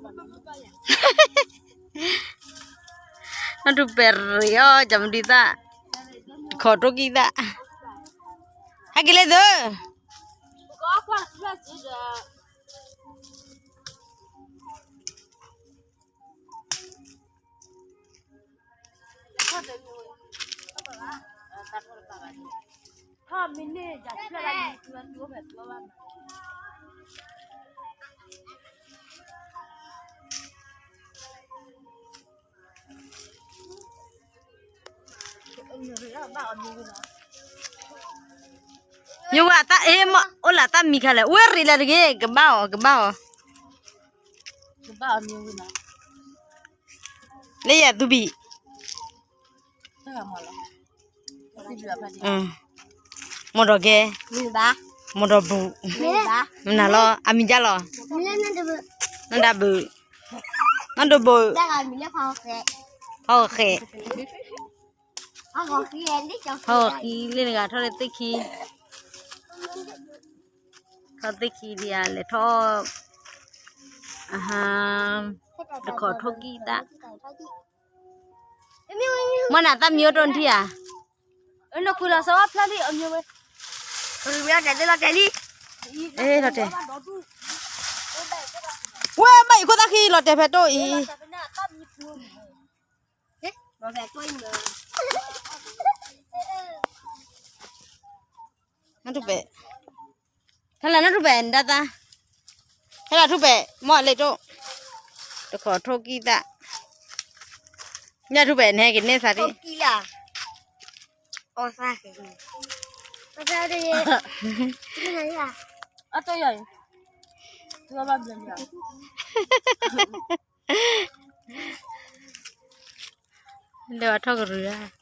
နီၢ်ထူၣ်ပဲာ်ရ့ၤအီၤ ကၠီမဒုသၣ်, ခိးထိၣ်ကံၢ်သၣ်, ဟဲက့ၤလဲၣ်သု မ့ၢ်ဝဲအတၢ်အ့ၣ်မး အိၣ်လၢတၢ်မံခါလဲၣ် ဝဲရ့ၤလၢတဂ့ၤ ကဘၣ်အီၤ ကဘၣ်အီၤ, လၢယသူဘံၣ် မိၢ်ဒီးကဲ, မိၢ်ဒီးဘူး, မနုၤလီၤ အမံၤဒ်လဲၣ်, နဒၣ်ဘူး, နဒိးဘူး, ဖီဃဲ, ဖီဃဲလၢနဂၤထီၣ်လၢသ့ၣ်ခံ, ထီၣ်သ့ၣ်ခံဒံးဧါ လဲၤထီၣ်, အဟါ, တခိးထိၣ်ကံၢ်သၣ် မ့ၢ်နတၢ်မံၤအိၣ်တအိၣ်နထံၣ်ဧါ, နကွံာ်လီၤစီၤဖျၢၣ်လံ အမံၤဝဲ, လီၤတဲာ်လံ, လီၤတဲာ်လံ, ဝဲဘၣ်အံၤခိၣ်သၣ်ခံ လီၤတဲာ်ဖဲတိၣ်အံၤ, နထူၣ်ပဲာ်, ဟဲလီၤနထူၣ်ပဲာ် နဒၣ်သၣ်, ဟဲလီၤထူၣ်ပဲာ် မ့ၢ်အလ့တိၣ်, တခိးထိၣ်ကံၢ်သၣ်, နထူၣ်ပဲာ် နဟဲက့ၤန့ၢ်သးဒံး, အီသၣ်, အီသၣ်, လဲၤဝဲထီၣ်ကရူၢ်ဧါ